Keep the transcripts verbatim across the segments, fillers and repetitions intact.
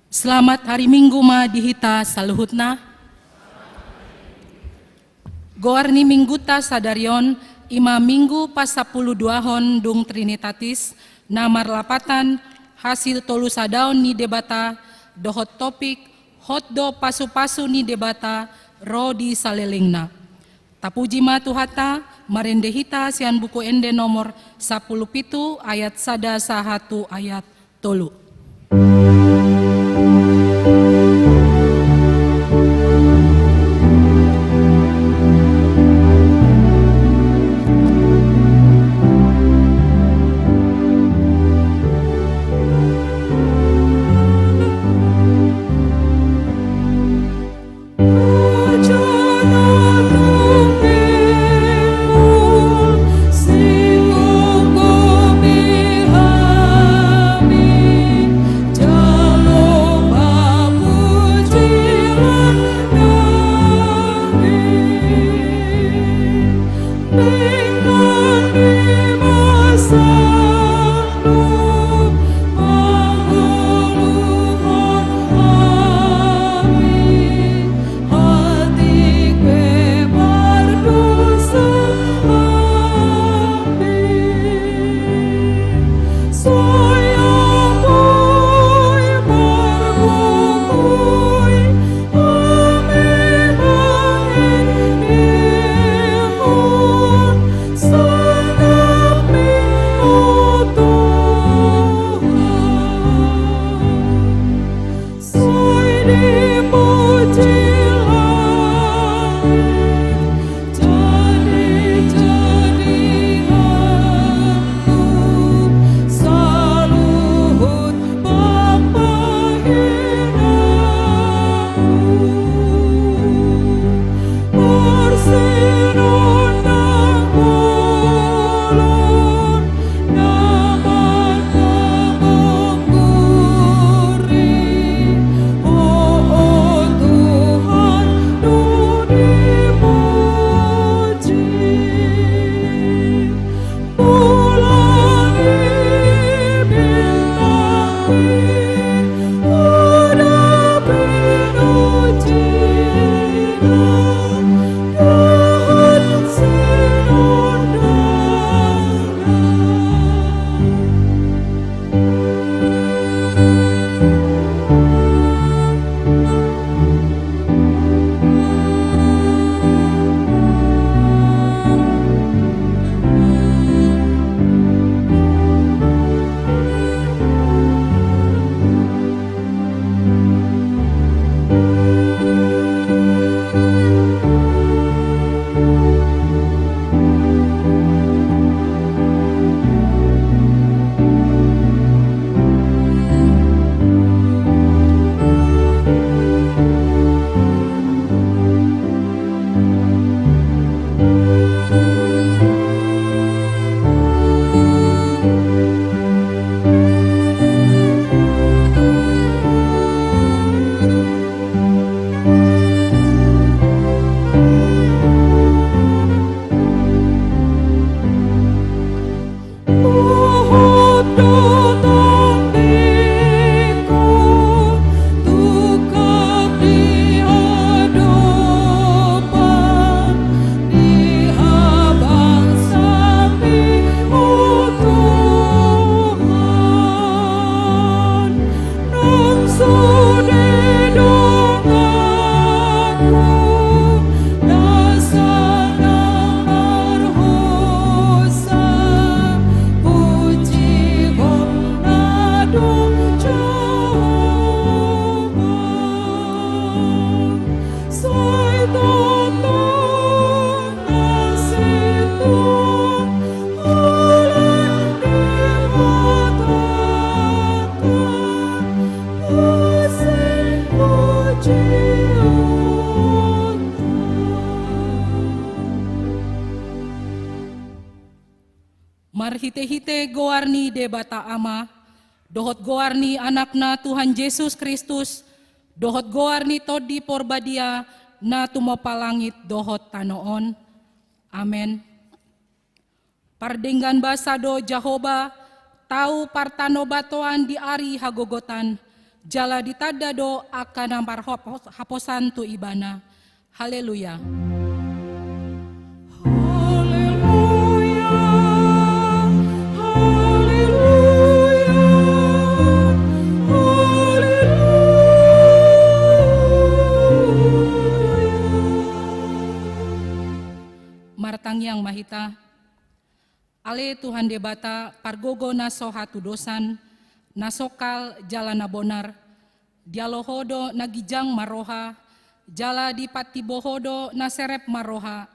Selamat hari Minggu ma di hita saluhutna. Goar ni Mingguta sadari on, i ma Minggu pasampuluduahon dung Trinitatis, na marlapatan hasil tolusadaon ni Debata, dohot topik, hot do pasupasu ni Debata ro di salelengna. Tapuji ma Tuhanta, marende hita sian Buku Ende nomor sampulu pitu ayat sada sahat tu ayat tolu. Marhitehite goar ni Debata Ama, dohot goar ni Anakna Tuhan Jesus Kristus, dohot goar ni Tondi Porbadia na tumompa langit dohot tano on. Amen. Pardenggan basa do Jahowa, tau partanobatoan di ari hagogotan, Jala ditanda do angka na marhapos-, haposan tu ibana. Haleluya. Haleluya, haleluya, haleluya. Martangiang ma hita. Ale Tuhan Debata, pargogo na so hatudosan, na songkal jala na bonar, dialo Ho do na ginjang marroha, jala dipantimbo Ho do na serep marroha.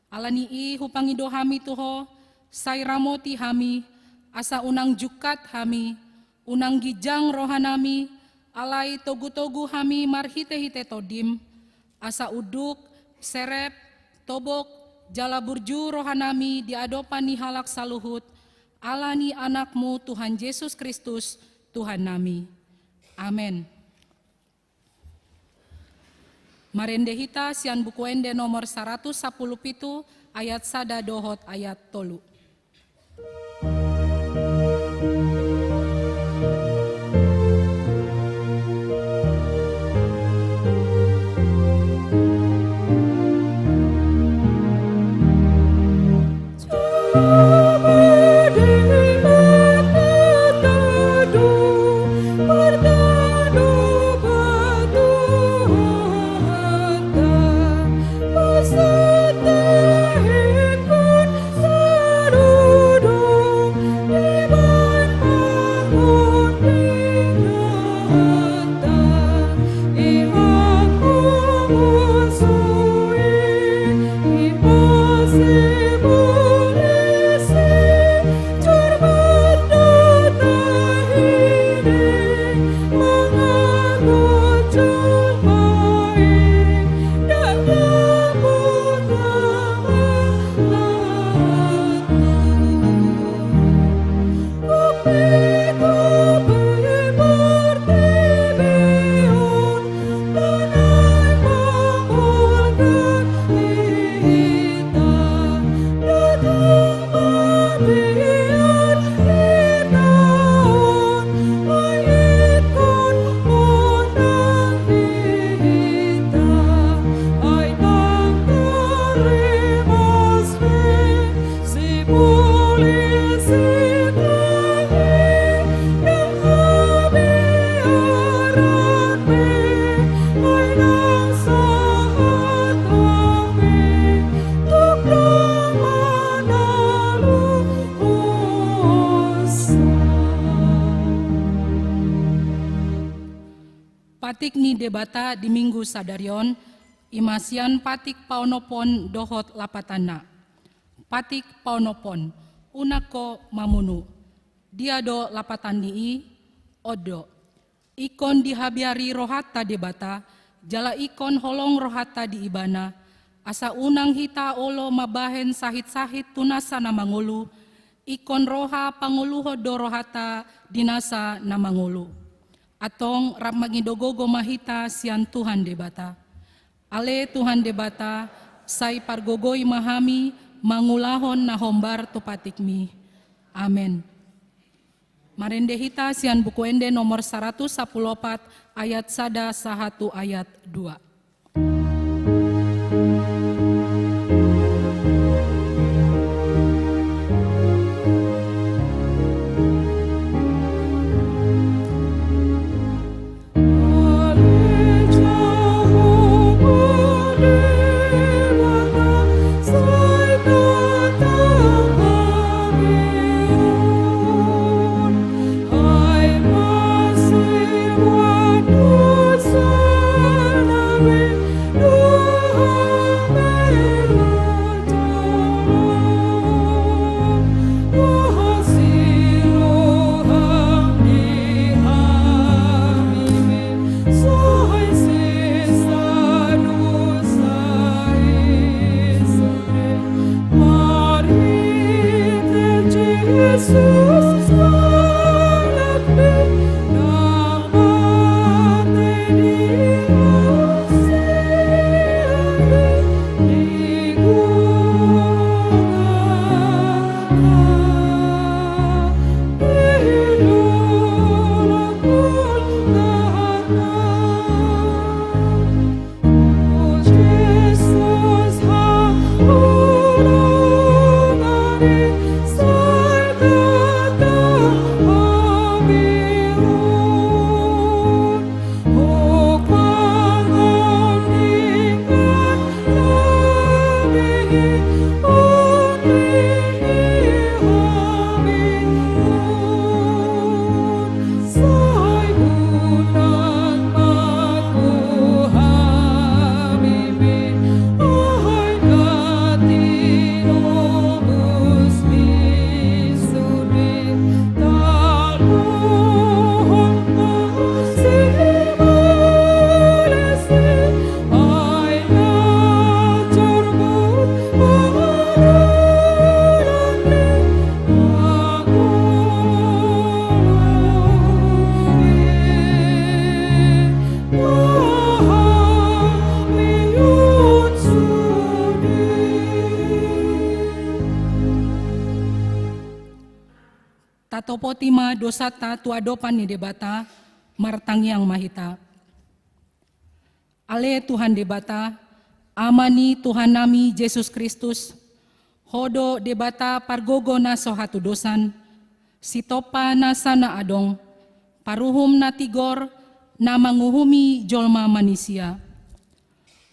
Ala ni i hupangido hami tu Ho, sai ramoti hami, asa unang jungkat hami, unang ginjang rohanami, alai togu-togu hami marhite-hite Tondim, asa unduk, serep, tobok, jala burju rohanami di adopan ni halak saluhut, ala ni Anak-Mu Tuhan Jesus Kristus, Tuhannami. Amen. Marende hita sian Buku Ende nomor saratus sampulu pitu, ayat sada dohot ayat tolu. Patik ni Debata di Minggu sadari on, i ma sian patik paonomhon dohot lapatanna. Patik paonomhon, unang ho mamunu. Dia do lapatan ni i? On do. Ingkon dihabiari rohanta Debata, jala ingkon holong rohanta di Ibana, asa unang hita olo mambahen sahit-sahit tu nasa na mangolu, ingkon roha pangoluhon do rohanta di nasa na mangolu. Antong rap mangido gogo ma hita sian Tuhan Debata. Ale Tuhan Debata, sai pargogoi ma hami mangulahon na hombar tu patikmi. Amen. Marende hita sian Buku Ende nomor saratus sampulu opat, ayat sada sahat tu ayat dua. Poti ma dosanta tu adopan ni Debata, martangiang ma hita. Ale Tuhan Debata, Ama ni Tuhannami Jesus Kristus, Ho do Debata pargogo na so hatudosan, Sitompa na sana adong, Paruhum na tigor, na manguhumi jolma manisia.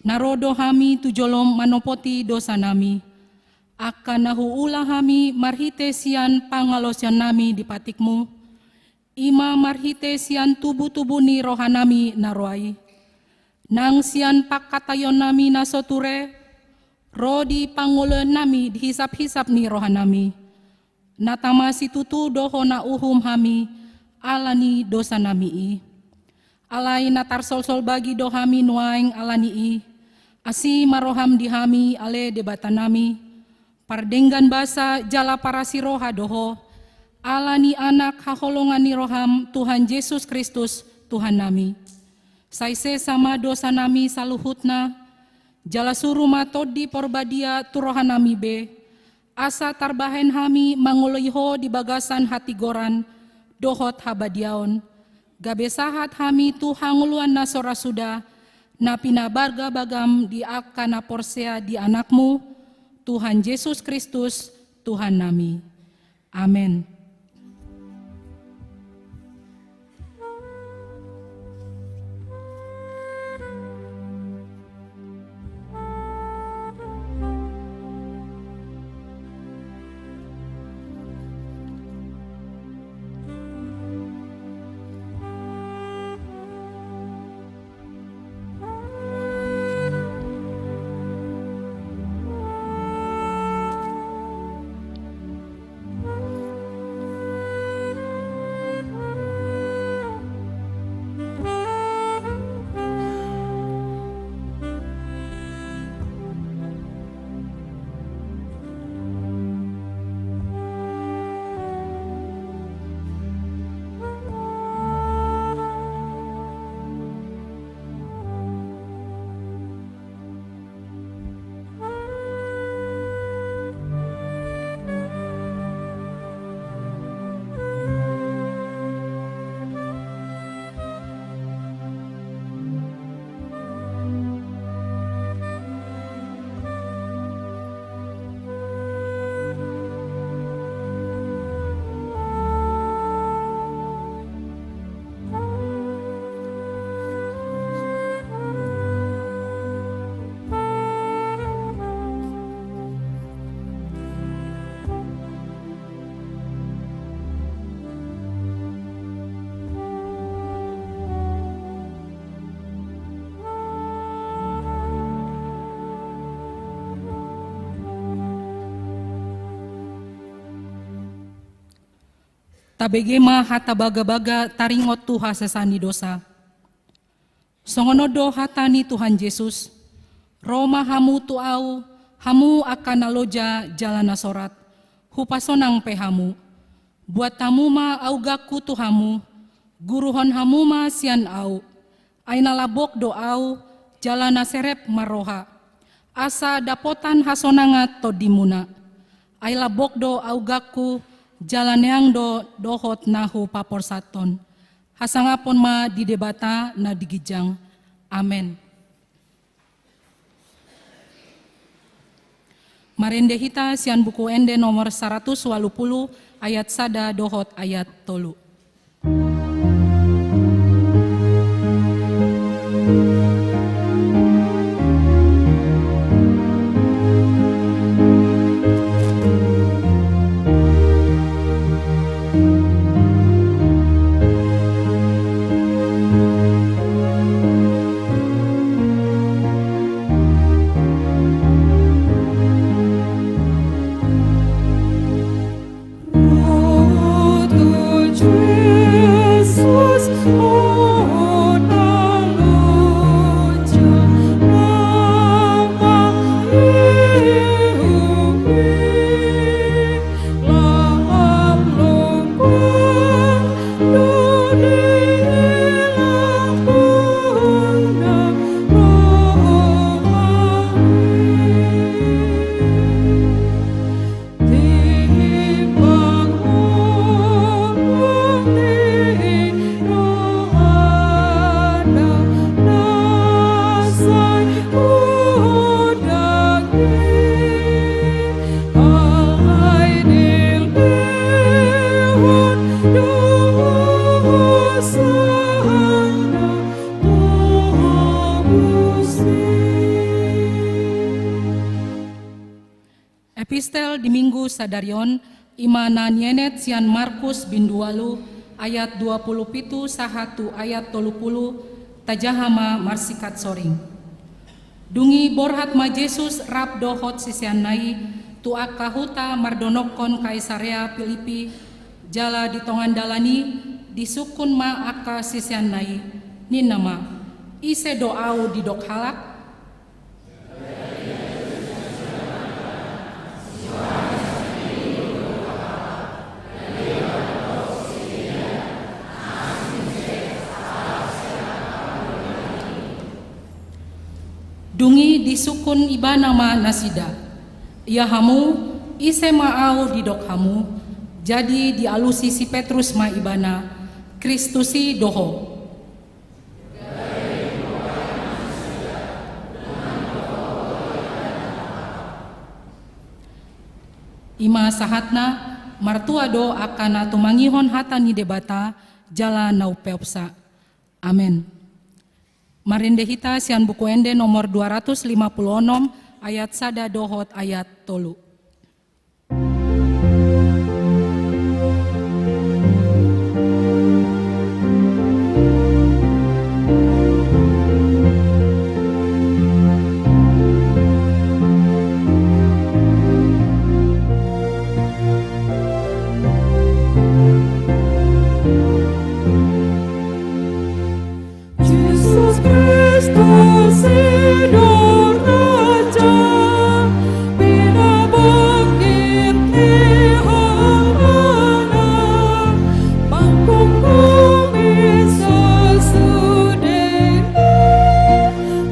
Na ro do hami tu jolom manopoti dosanami, angka na huula hami marhite sian pangalaosionnami di patikmu, i ma marhite sian tubutubu ni rohanami na roa i. Nang sian pangkataionnami na so ture, ro di pangoloionnami di hisaphisap ni rohanami. Na tama situtu do Ho na uhum hami ala ni dosanami i. Alai na tarsolsol bagi do hami nuaeng ala ni i. Asi ma roham di hami, ale Debatanami, pardenggan basa jala parasi roha do Ho, ala ni Anak haholongan ni roham, Tuhan Jesus Kristus, Tuhannami. Sai sesa ma dosanami saluhutna, jala suru ma Tondi Porbadia tu rohanami be, asa tarbahen hami mangoloi Ho di bagasan hatigoran dohot habadiaon, gabe sahat hami tu hangoluan na so ra suda, na pinabargabagam di angka na porsea di Anakmu, Tuhan Jesus Kristus, Tuhannami. Amen. Tabege ma hata bagabaga taringot tu hasesaan ni dosa. Songon on do hata ni Tuhan Jesus: Ro ma hamu tu Ahu, hamu angka na loja jala na sorat, hupasonang pe hamu. Buat hamu ma augangku tu hamu, guruhon hamu ma sian Ahu. Ai na lambok do Ahu, jala na serep marroha, asa dapotan hasonangan tondimuna. Ai lambok do augangku, jala neang do dohot na hupaporsathon. Hasangapon ma di Debata na di ginjang. Amen. Marende hita sian Buku Ende nomor saratus ualu pulu, ayat sada dohot ayat tolu. Epistel di Minggu sadari on, i ma na nienet sian Markus bindu ualu ayat dua pulu pitu sahat tu ayat tolu pulu. Tajaha ma marsikat soring. Dung i borhat ma Jesus rap dohot siseanna i tu angka huta mardonokkon Kaisarea Pilipi, jala di tongan dalan i disungkun ma angka siseanna i, ninna ma: Ise do Ahu didok halak? Dung i disungkun Ibana ma nasida: Ia hamu, ise ma Ahu didok hamu? Jadi dialusi si Petrus ma Ibana: Kristus i do Ho. I ma sahatna. Martua do angka na tumangihon hata ni Debata jala na umpeopsa. Amen. Marende hita sian Buku Ende nomor dua ratus lima pulu onom, ayat sada dohot ayat tolu. Jesus Kristus i do Raja, pinabangkit ni halak na manghumhumi sasude,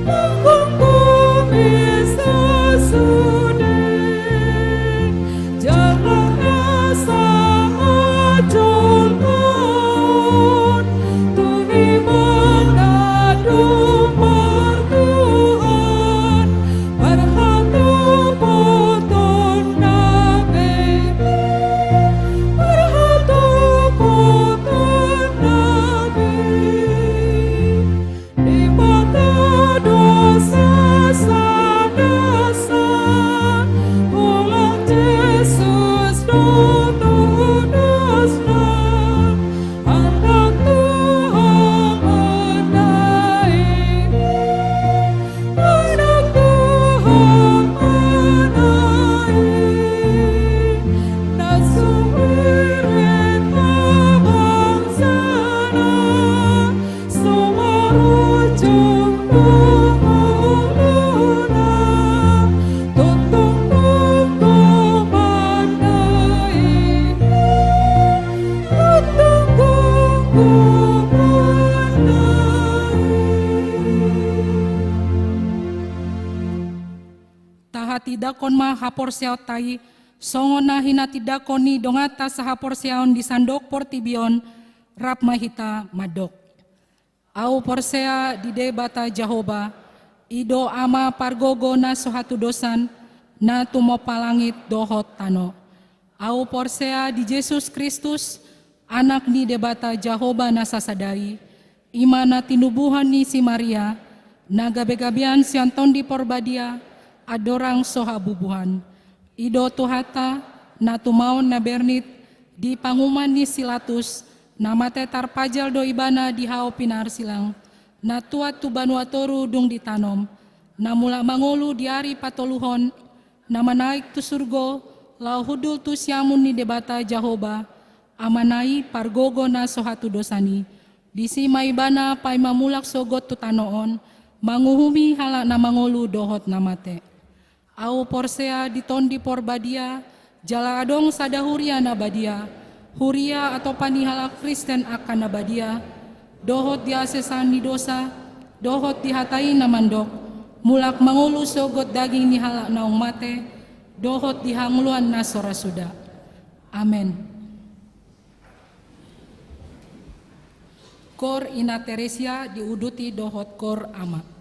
manghumhumi sasude. Jala na sahat jolma on tu ibana do martuhan, marhatopoton na bebe, marhatopoton na bebe. Debata do sasada, holan Jesus do todosna, Anak Tuhan ma i, Anak Tuhan ma i, na so mirip habangsana, so marujung tu ngoluna, tongtong gonggomanna i, tongtong gonggomanna i. Tahatindangkon ma haporseaonta i, songon na hinatindangkon ni donganta sahaporseaon di sandok portibi on, rap ma hita mandok. Ahu porsea di Debata Jahowa, i do Ama pargogo na so hatudosan, na tumompa langit dohot tano. Ahu porsea di Jesus Kristus, Anak ni Debata Jahowa na sasada i, i ma na tinubuhon ni si Maria, na gabegabean sian Tondi Porbadia, andorang so habubuhan. I do Tuhanta, na tumaon na bernit, di panguhuman ni si Latus, na mate tarpajal do Ibana di hau pinarsilang, na tuat tu banua toru dung ditanom, na mulak mangolu di ari patoluhon, na manaek tu surgo, laho hundul tu siamun ni Debata Jahowa, Amana i pargogo na so hatudosan i. Disi ma Ibana paima mulak sogot tu tano on, manguhumi halak na mangolu dohot na mate. Ahu porsea di Tondi Porbadia, jala adong sada huria na badia, huria atompa ni halak Kristen angka na badia, dohot di hasesaan ni dosa, dohot di hata i na mandok, mulak mangolu sogot daging ni halak naung mate, dohot di hangoluan na so ra suda. Amen. Koor Ina Teresia diuduti dohot koor Ama.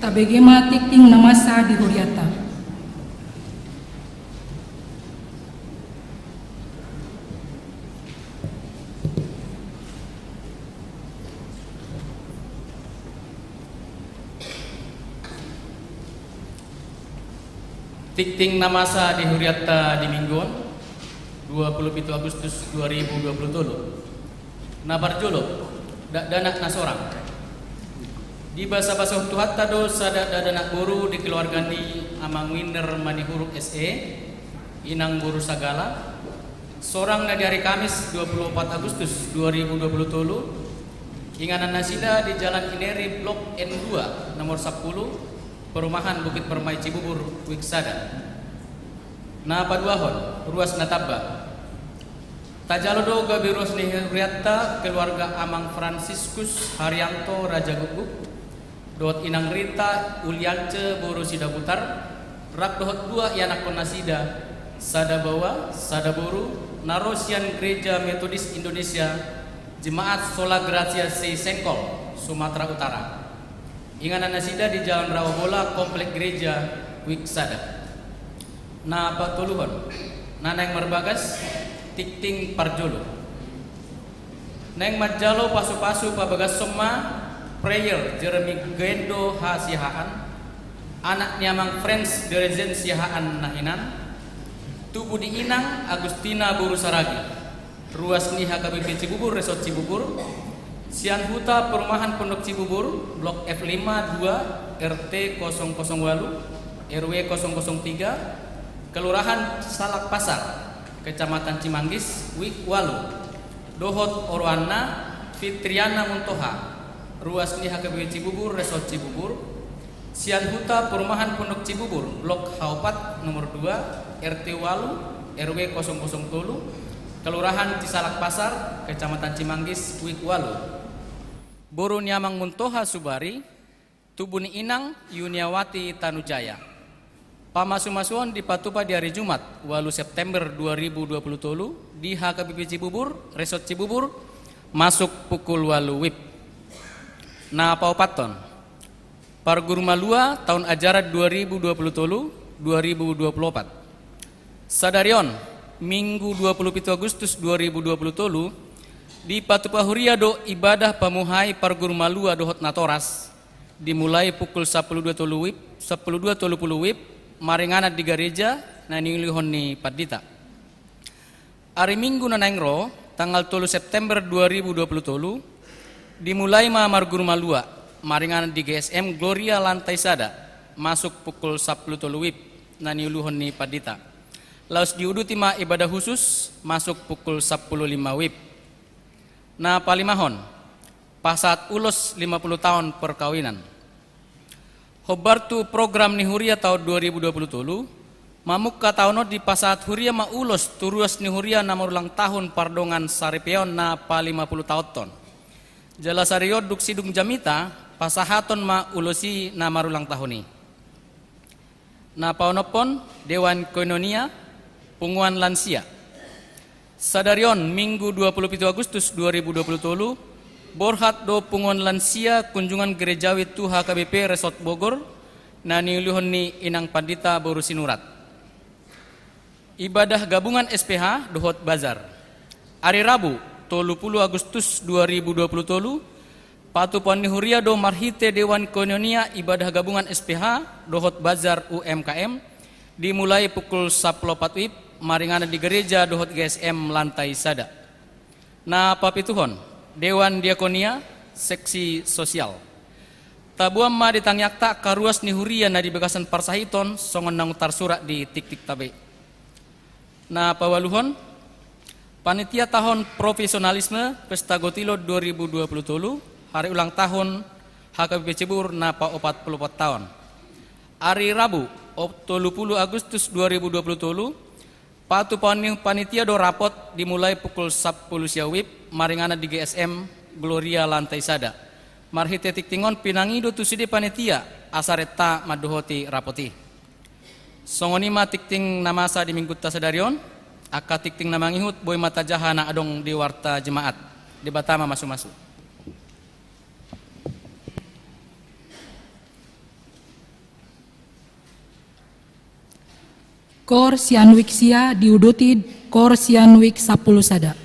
Tabege ma tingting na masa di hurianta. Tingting na masa di hurianta di minggu on, dua pulu pitu Agustus dua ribu dua pulu tolu. Na parjolo, dakdanak na sorang. Dibasabasahon Tuhanta do sada dakdanak boru di keluarga ni Amang Winner Manihuruk S E, inang boru Sagala, sorang na di ari Kamis dua pulu opat Agustus dua ribu dua pulu tolu, inganan nasida di Jalan Ineri Blok N dua, nomor sapulu, Perumahan Bukit Permai Cibubur, Wik sada. Na paduahon, ruas na tamba. Tajalo do gabe ruas ni hurianta keluarga Amang Franciscus Haryanto Raja Guguk, dohot inang Rita Uliance boru Sidabutar, rap dohot dua ianakhon nasida, sada baoa, sada boru, na ro sian Gereja Metodis Indonesia, Jemaat Sola Gratia Seisengkol, Sumatera Utara. Inganan nasida di Jalan Rawa Bola, Komplek Gereja, Wik sada. Na patoluhon, na naeng marbagas, tingting parjolo. Naeng manjalo pasupasu pabagashon ma Prayer Jeremy Gendo Hasiahaan, anak ni Amang Franz Derezen Siahaan na hinan, tubu ni inang Agustina boru Saragi, ruas ni H K B P Cibubur, Resort Cibubur, sian huta Perumahan Pondok Cibubur, Blok F lima dua, R T kosong kosong walu, R W kosong kosong tiga, Kelurahan Salak Pasar, Kecamatan Cimanggis, Wik walu, dohot oroanna Fitriana Muntoha, ruas ni H K B P Cibubur, Resort Cibubur, sian huta Perumahan Pondok Cibubur, Blok H opat, nomor dua, R T walu, R W kosong kosong tolu, Kelurahan Cisalak Pasar, Kecamatan Cimanggis, Wik walu. Boru ni Amang Muntoha Subari, tubu ni inang Yuniawati Tanujaya. Pamasumasuon dipatupa di ari Jumat, walu September dua ribu dua puluh tolu, di H K B P Cibubur, Resort Cibubur, masuk pukul walu wib. Na paopathon, Parguru Malua taon ajaran dua ribu dua puluh tolu, dua ribu dua puluh opat. Sadari on, Minggu dua puluh pitu Agustus dua ribu dua puluh tolu, dipatupa huria do ibadah pamuhai parguru malua dohot natoras, dimulai pukul sampulu dua tolu wib, sampulu dua tolu pulu wib, maringanan di gareja na niulihon ni pandita. Ari Minggu na naeng ro, tanggal tolu September dua ribu dua puluh tolu, dimulai ma marguru malua, maringanan di G S M Gloria lantai sada, masuk pukul sampulu tolu wib, na niuluhon ni pandita. Laos diuduti ma ibadah khusus, masuk pukul sampulu lima wib. Na palimahon, pasahat ulos lima puluh taon perkawinan. Hombar tu program ni huria taon dua ribu dua puluh tolu, mamungka taon on dipasahat huria ma ulos tu ruas ni huria na marulang tahun pardongan saripeon na palima pulu taonhon. Jala sadari on dung sidung jamita, pasahaton ma ulos i na marulang tahun i. Na paonomhon, Dewan Koinonia, Punguan Lansia. Sadari on, Minggu dua puluh pitu Agustus dua ribu dua puluh tolu, borhat do Punguan Lansia kunjungan gerejawi tu H K B P Resort Bogor, na niuluhon ni Inang Pandita boru Sinurat. Ibadah gabungan S P H dohot bazar. Ari Rabu, tolu pulu Agustus dua ribu dua puluh tolu, patupaon ni huria do marhite Dewan Koinonia ibadah gabungan S P H dohot bazar U M K M, dimulai pukul sampulu opat wib, maringanan di gareja dohot G S M lantai sada. Na papituhon, Dewan Diakonia, Seksi Sosial. Taboan ma di tangiangta angka ruas ni huria na di bagasan parsahiton, songon naung tarsurat di tingtingta be. Na paualuhon, panitia tahun profesionalisme Pesta Gotilo dua ribu dua puluh tolu, hari ulang tahun H K B P Cibubur na paopat pulu opat taon. Ari Rabu, op-, tolu pulu Agustus dua ribu dua puluh tolu, patupaon ni panitia do rapot dimulai pukul sampulu sia wib, maringanan di G S M Gloria lantai sada. Marhite tingting on pinangido tu sude panitia, asa renta mandohoti rapot i. Songon i ma tingting na masa di Minggunta sadari on, angka tingting na mangihut boi ma tajaha na adong di warta jemaat. Debata ma masumasu. Kor sian wik sia diuduti kor sian wik sampulu sada.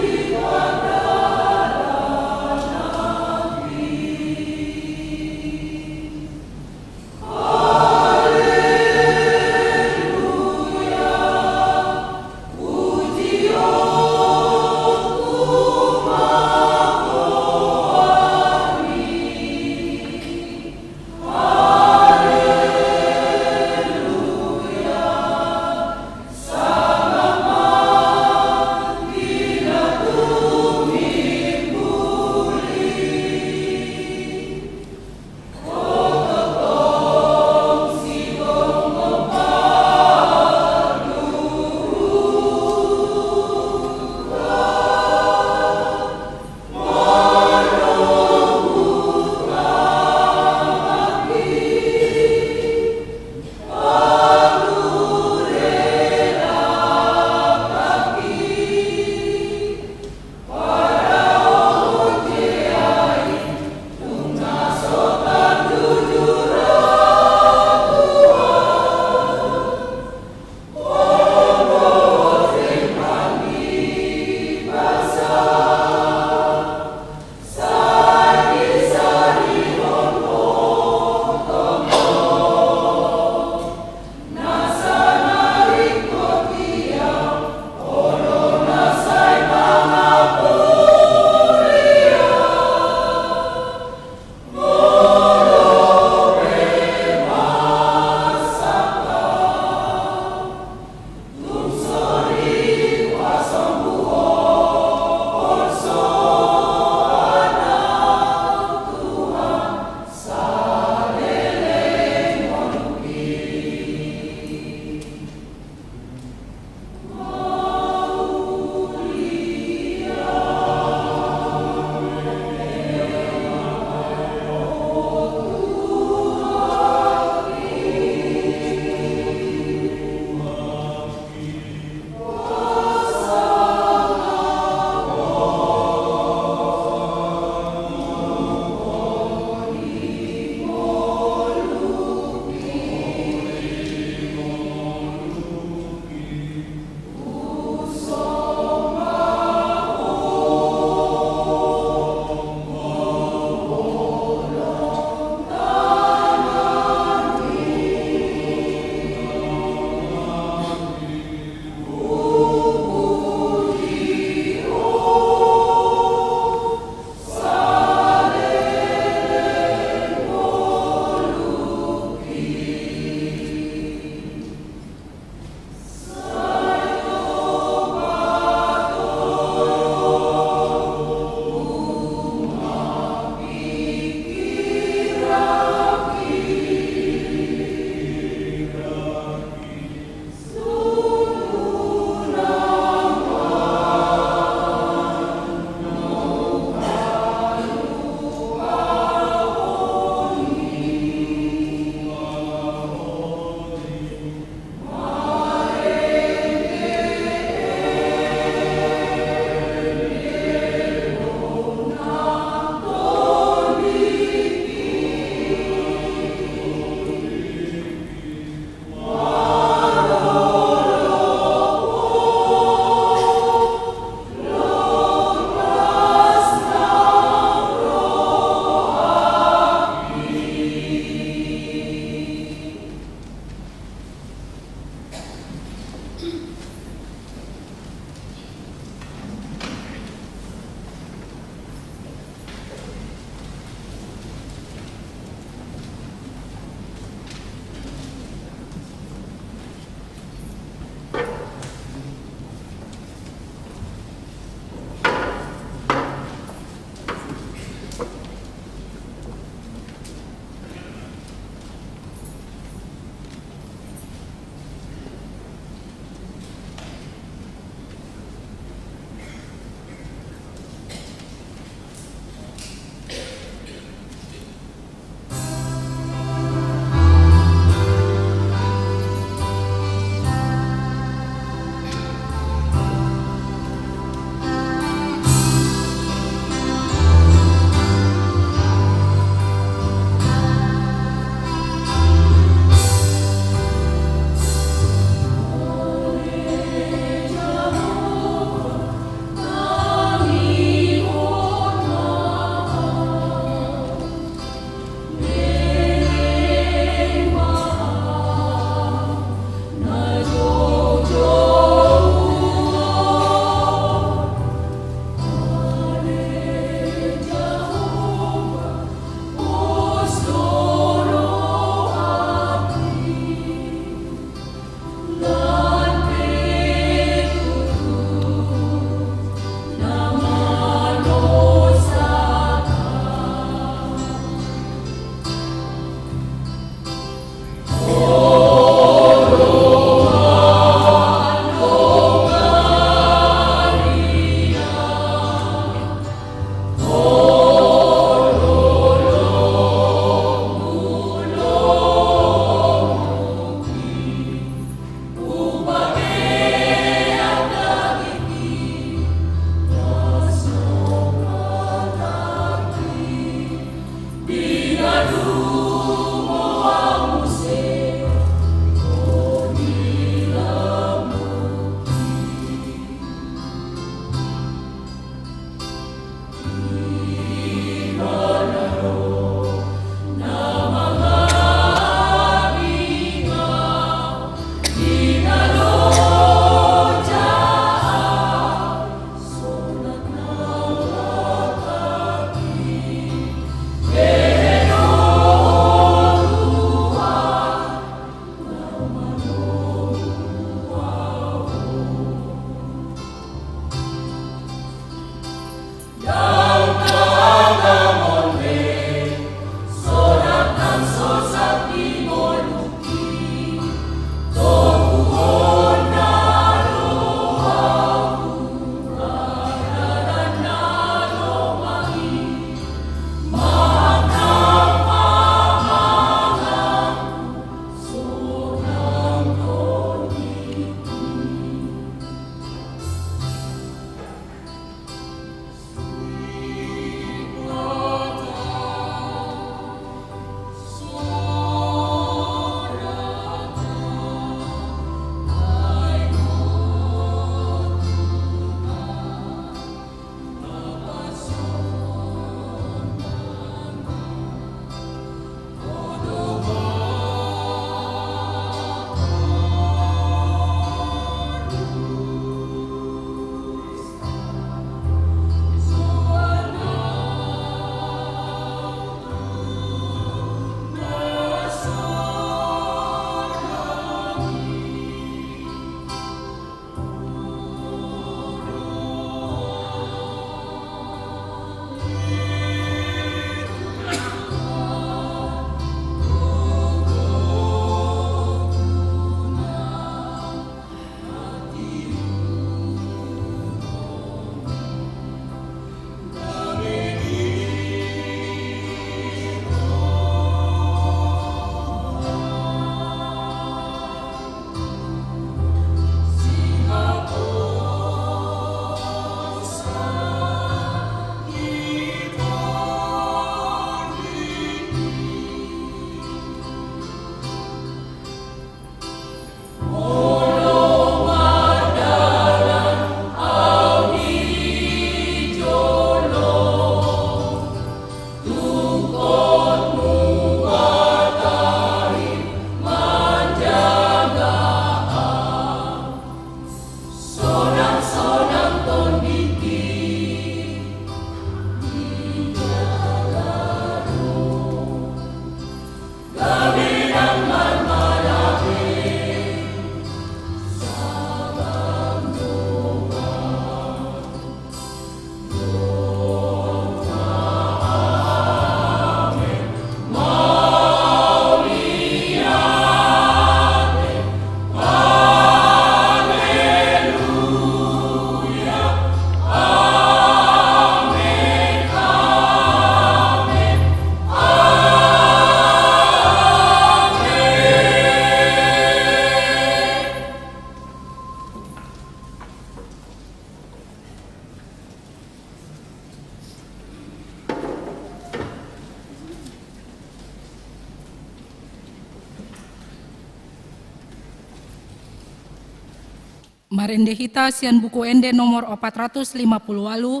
Marende hita sian Buku Ende nomor opat ratus lima puluh ualu,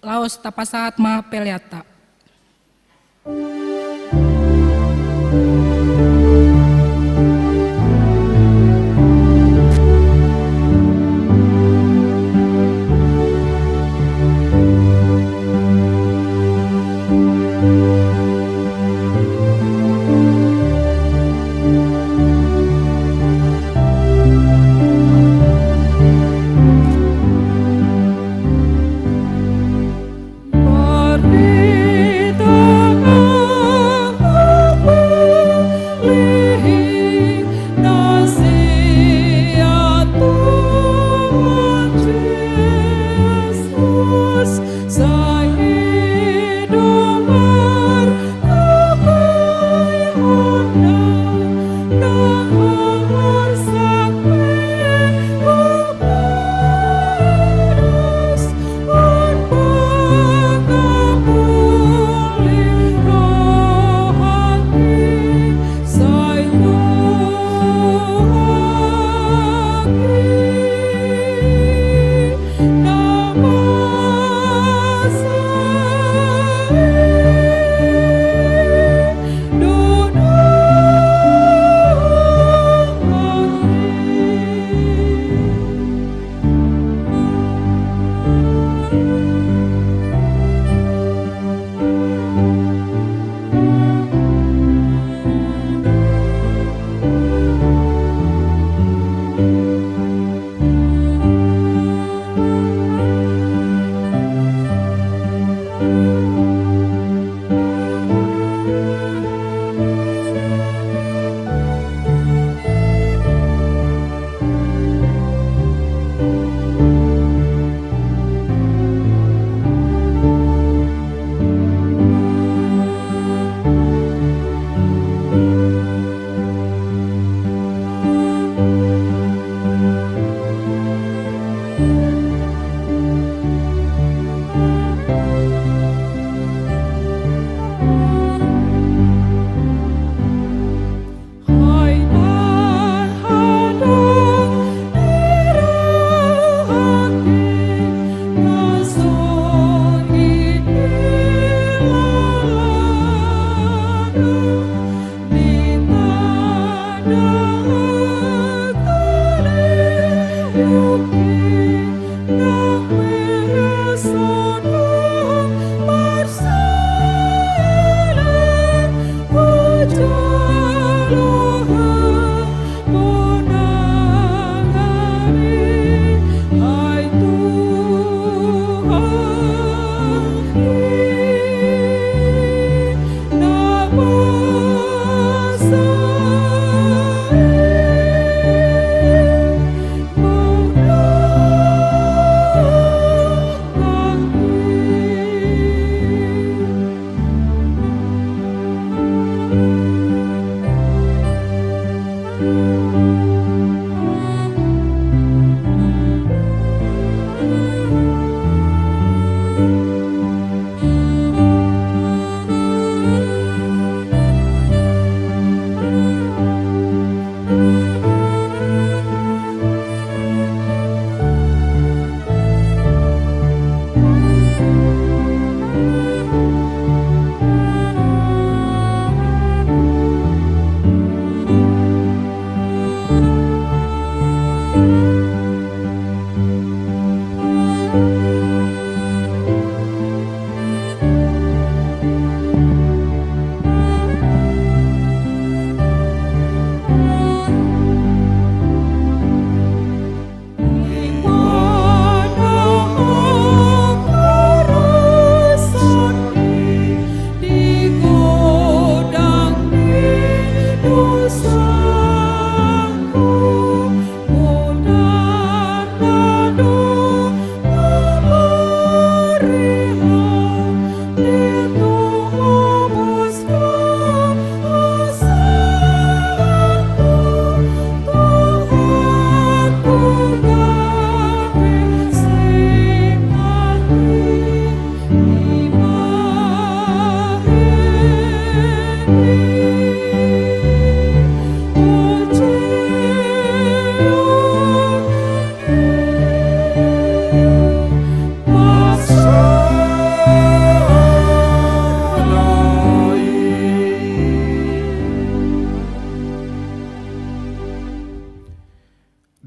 laos tapasahat ma peleanta.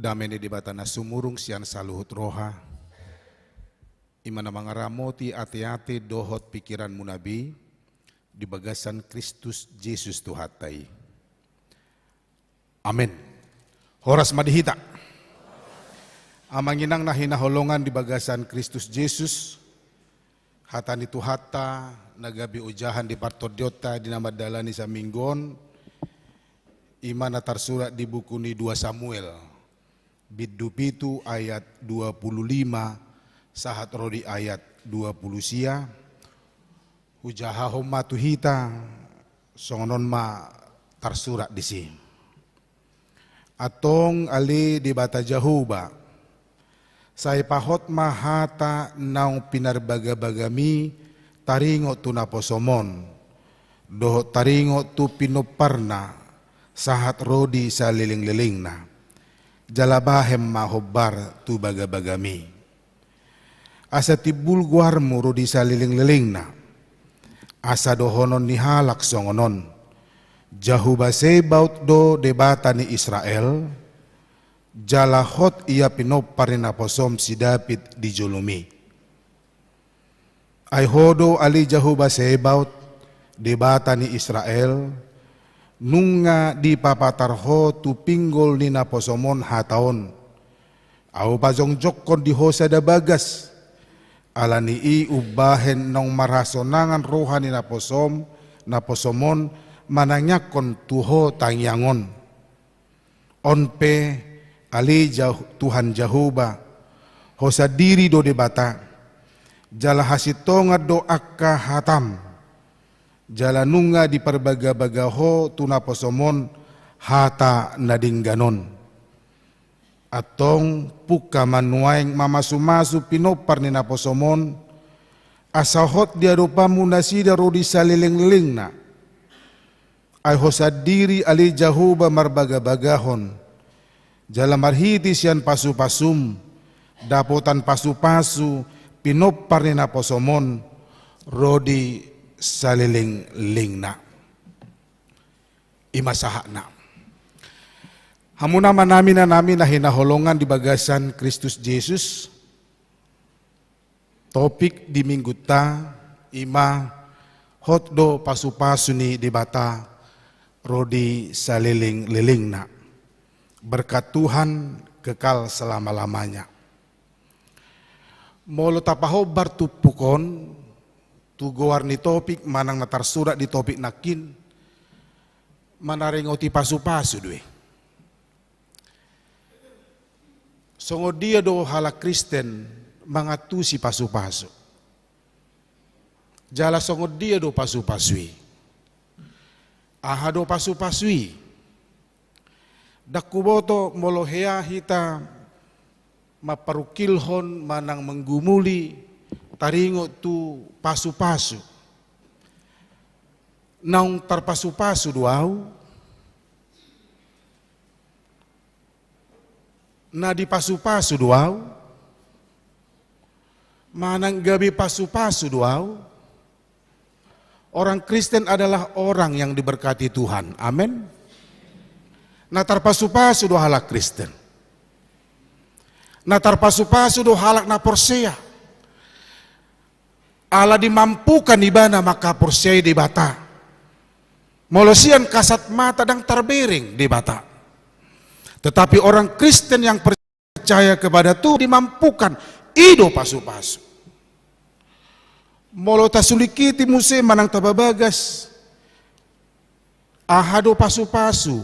Dame ni Debata na sumurung sian saluhut roha, i ma na mangaramoti ateate dohot pikiranmuna be di bagasan Kristus Jesus Tuhanta i. Amen. Horas ma di hita. Amang inang na hinaholongan di bagasan Kristus Jesus, hata ni Tuhanta na gabe ojahan di partondionta di na mandalani saminggu on, i ma na tarsurat di buku ni dua Samuel, bindu pitu ayat dua pulu lima sahat ro di ayat dua pulu sia. Hujahahon ma tu hita, songon on ma tarsurat disi. Antong ale Debata Jahowa, sai pahot ma hata naung pinarbagabagami taringot tu naposom on, dohot taringot tu pinomparna sahat ro di salelenglelengna, jala bahen ma hombar tu bagabagami. Asa timbul goarmu ro di salelenglelengna. Asa dohonon ni halak songon on: Jahowa Sebaot do Debata ni Israel, jala hot ia pinompar ni naposom si Daud di jolomi. Ai ho do ale Jahowa Sebaot, Debata ni Israel, nunga dipapatar ho tu pinggol ni naposom on hata on: Ahu pajongjongkon di ho sada bagas. Ala ni i umbahen naung marhasonangan roha ni naposom, naposom on manangiangkon tu ho tangiang on. On pe, ale Jah-, Tuhan Jahowa, ho sandiri do Debata, jala hasintongan do angka hatam, jala nunga diparbagabaga ho tu naposom on hata na denggan on. Antong pungka ma nuaeng mamasumasu pinompar ni naposom on, asa hot di adopanmu nasida ro di salelenglelengna. Ai ho sandiri ale Jahowa marbagabagahon, jala marhite sian pasupasum dapotan pasupasu pinompar ni naposom on ro di salelenglelengna. I ma sahatna. Hamu amanami, inanami na hinaholongan di bagasan Kristus Jesus, topik di minggunta i ma: Hot do pasupasu ni Debata ro di salelenglelengna. Berkat Tuhan kekal selama-lamanya. Molo tapahombar turpuk on tu goar ni topik manang na tarsurat di topik nangkin, manaringoti pasupasu do i. Songon dia do halak Kristen mangantusi pasupasu? Jala songon dia do pasupasu i? Aha do pasupasu i? Ndang huboto molo hea hita mamparungkilhon manang manggumuli taringot tu pasupasu. Naung tarpasupasu do ahu? Na dipasupasu do ahu? Manang gabe pasupasu do ahu? Orang Kristen adalah orang yang diberkati Tuhan. Amin. Na tarpasupasu do halak Kristen. Na tarpasupasu do halak na porsea. Ala dimampukan ibana mangkaporseai Debata. Molo sian kasat mata ndang tarbereng Debata. Tetapi orang Kristen yang percaya kepada Tuhan dimampukan, i do pasupasu. Molo tasulingkiti muse manang tapabagas, aha do pasupasu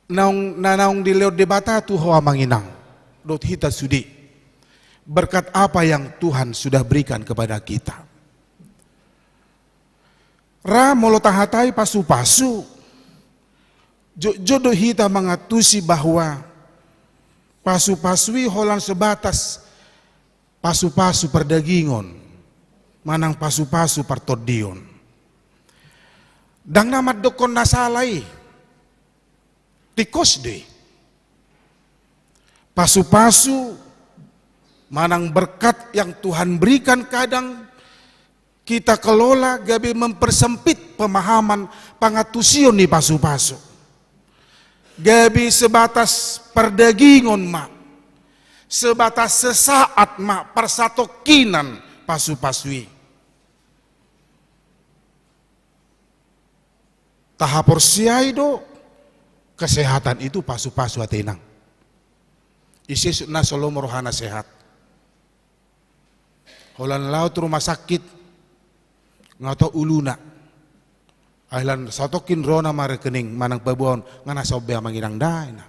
naung, na naung dilehon Debata tu ho amang inang dohot hita sude? Berkat apa yang Tuhan sudah berikan kepada kita? Ra molo tahatai pasupasu, jotjot do hita mangantusi bahwa pasupasu i holan sebatas pasupasu pardagingon manang pasupasu partondion. Ndang na mandokkon na sala i. Tingkos do i. Pasupasu manang berkat yang Tuhan berikan kadang kita kelola gabe mempersempit pemahaman pangantusion ni pasupasu. Gabe sebatas pardagingon ma, sebatas sesaat ma parsatongkinan pasu-pasu i. Tahaporseai do kesehatan itu pasu-pasu ate inang. Ise na so lomo rohana sehat. Holan laho tu rumah sakit, nga tong uluna. Ai lan satongkin rona ma rekening manang paboaon, nga na sombe amang inang da ina.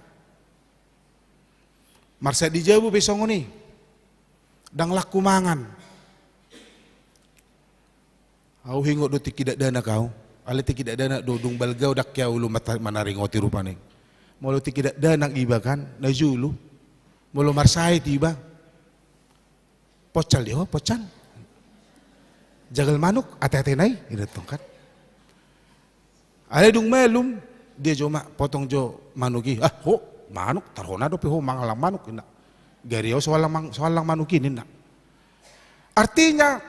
Marsak di jabu pe songon i. Ndang laku mangan. Au hingot do tingki dakdanak au. Alai tingki dakdanak do dung balga au, ndang hea olo mata-, manaringoti rupani. Molo tingki dakdanak iba kan, na jolo. Molo marsahit iba. Pocal dia, oh, pocal. Jagal manuk, ate-ate nai, ida tong kan. Alai dung malum, dia jo ma potong jo manuk i. Ah, ho, manuk, tarhona dope ho mangallang manuk, inna. Gari au so allang mang-, so allang manuk i, ninna. Artinya,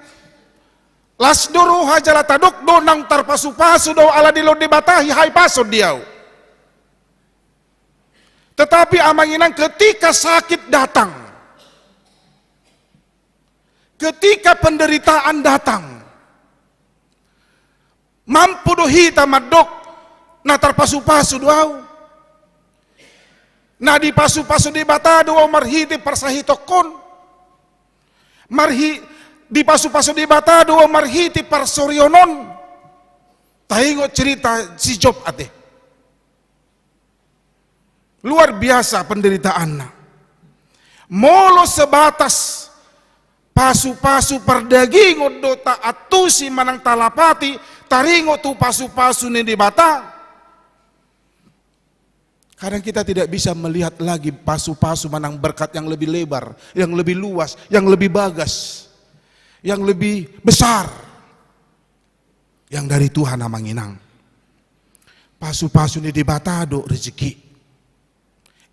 las do roha jala tadok do naung tarpasu-pasu do au ala dilehon Debata hihahipason di au. Tetapi amang inang, ketika sakit datang, ketika penderitaan datang, mampu do hita mandok na tarpasu-pasu do au. Na dipasu-pasu Debata do au marhite parsahitonkon. Marhi-, dipasu-pasu Debata do au marhite parsorionon. Taingot cerita si Job ate. Luar biasa penderitaanna. Molo sebatas pasu-pasu pardagingon do taantusi manang talapati, taringot tu pasu-pasu ni Debata. Kadang kita tidak bisa melihat lagi pasu-pasu manang berkat yang lebih lebar, yang lebih luas, yang lebih bagas, yang lebih besar. Yang dari Tuhan amang inang. Pasu-pasu ni Debata do rezeki.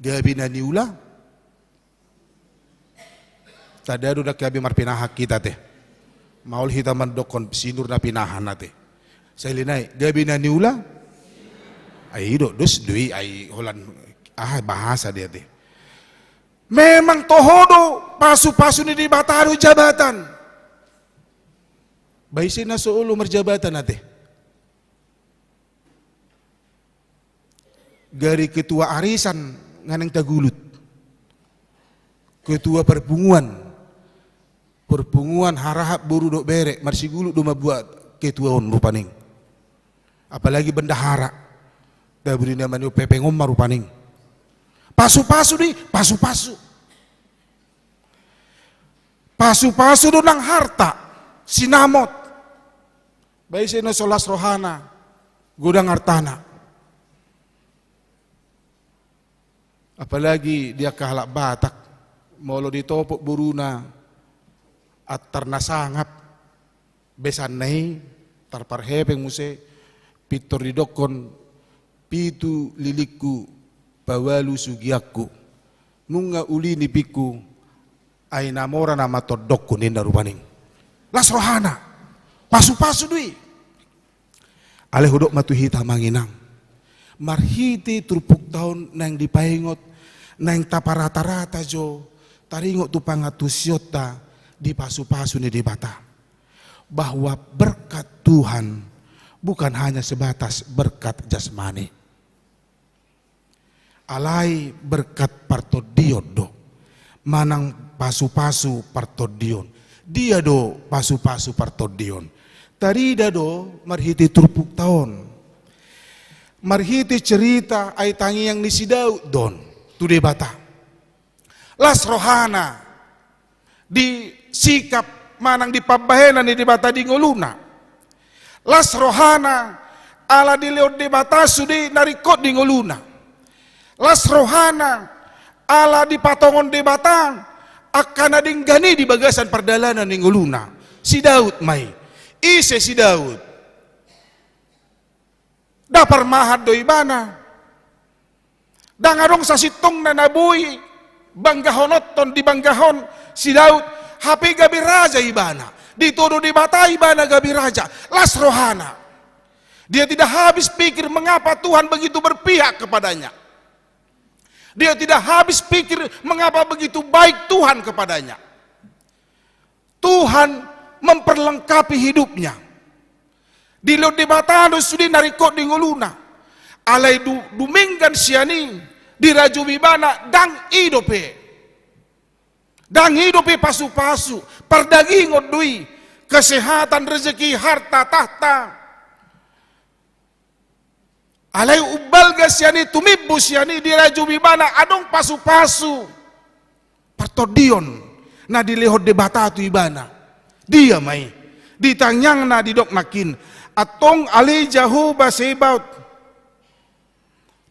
Gabe na niula. Tanda do ndang gabe marpinahan hita te. Maol hita mandokkon sinur na pinahan ate. Sahali nai, gabe na niula. Ai do, dos do i, ai holan, ah, bahasa dia te. Memang toho do pasu-pasu ni Debata do jabatan. Ba ise na so olo marjabatan ate. Gari ketua arisan nga naeng tagulut. Ketua parpunguan. Parpunguan harahap boru dohot bere, marsigulut do mambuat ketua on rupani. Apalagi bendahara. Daburi na manio pepeng on ma rupani. Pasu-pasu do i, pasu-pasu. Pasu-pasu do nang harta, sinamot. Ba ise na so las rohana, godang hartana. Apalagi di angka halak Batak, molo ditopot boruna, antar na sangap, besanna i, tarparhepeng muse, pintor didokkon, pitu lilingku, paualu sugianku. Nunga uli nipingku, ai na mora nama tondongku ninna rupani. Las rohana. Pasu-pasu do i. Alai hudok ma tu hita amang inang. Marhite turpukta on naeng dipaingot, naeng taparata-rata jo, taringot tu pangantusionta, dipasu-pasu ni Debata. Bahwa berkat Tuhan bukan hanya sebatas berkat jasmani. Alai berkat partondion do. Manang pasu-pasu partondion. Dia do pasu-pasu partondion? Tarida do marhite turpukta on. Marhite cerita ai tangiang ni si Daud do on tu Debata. Las rohana di sikap manang di pambahenan ni Debata di ngoluna. Las rohana ala dilehon Debata sude na ringkot di ngoluna. Las rohana ala dipatongon Debata angka na denggan i di bagasan pardalanan ni ngoluna. Si Daud ma i. Ise si Daud? Nda parmahan do ibana. Ndang adong sasintongna na boi banggahononton dibanggahon si Daud, hape gabe raja ibana. Ditodo Debata ibana gabe raja. Las rohana. Dia tidak habis pikir mengapa Tuhan begitu berpihak kepadanya. Dia tidak habis pikir mengapa begitu baik Tuhan kepadanya. Tuhan memperlengkapi hidupnya. Dilehon Debata do sude na ringkot di ngoluna. Alai du-, dumenggan sian i, dirajumi ibana, ndang i dope. Ndang i dope pasupasu, pardagingon do i, kesehatan, rezeki, harta, tahta. Alai umbalga sian i, tumimbo sian i, dirajumi ibana adong pasupasu partondion na dilehon Debata tu ibana. Dia ma i? Di tangiangna didok nangkin, antong ale Jahowa Sebaot,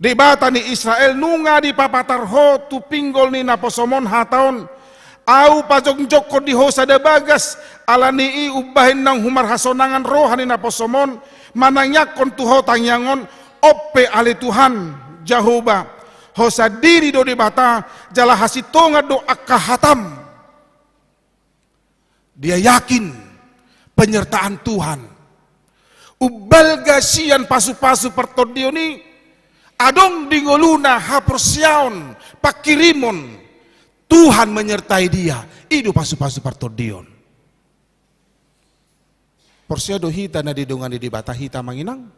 Debata ni Israel, nunga dipapatar Ho tu pinggol ni naposomon hata on: Ahu pajongjongkon di Ho sada bagas. Ala ni i umbahen naung humarhasonangan roha ni naposomon manangiangkon tu Ho tangiang on, on pe ale Tuhan Jahowa, Ho sandiri do Debata, jala hasintongan do angka hatam. Dia yakin penyertaan Tuhan. Umbalga sian pasupasu partondion i, adong di ngoluna haporseaon, pangkirimon, Tuhan menyertai dia. I do pasupasu partondion. Porsea do hita na didongani Debata hita, amang inang?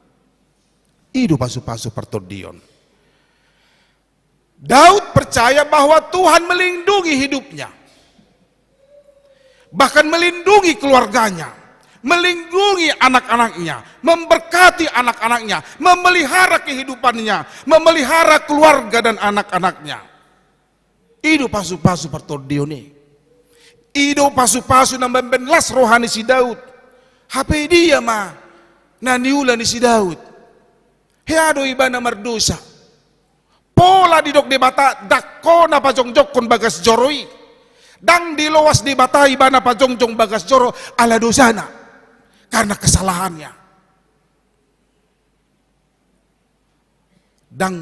I do pasupasu partondion. Daud percaya bahwa Tuhan melindungi hidupnya, bahkan melindungi keluarganya, melindungi anak-anaknya, memberkati anak-anaknya, memelihara kehidupannya, memelihara keluarga dan anak-anaknya. I do pasupasu partondion i. I do pasupasu na mambahen las roha ni si Daud. Hape dia ma na niula ni si Daud? Hea do ibana mardosa. Pola didok Debata, ndang ho na pajongjongkon bagas joro i. Ndang diloas Debata ibana pajongjong bagas joro ala dosana, karena kesalahannya. Ndang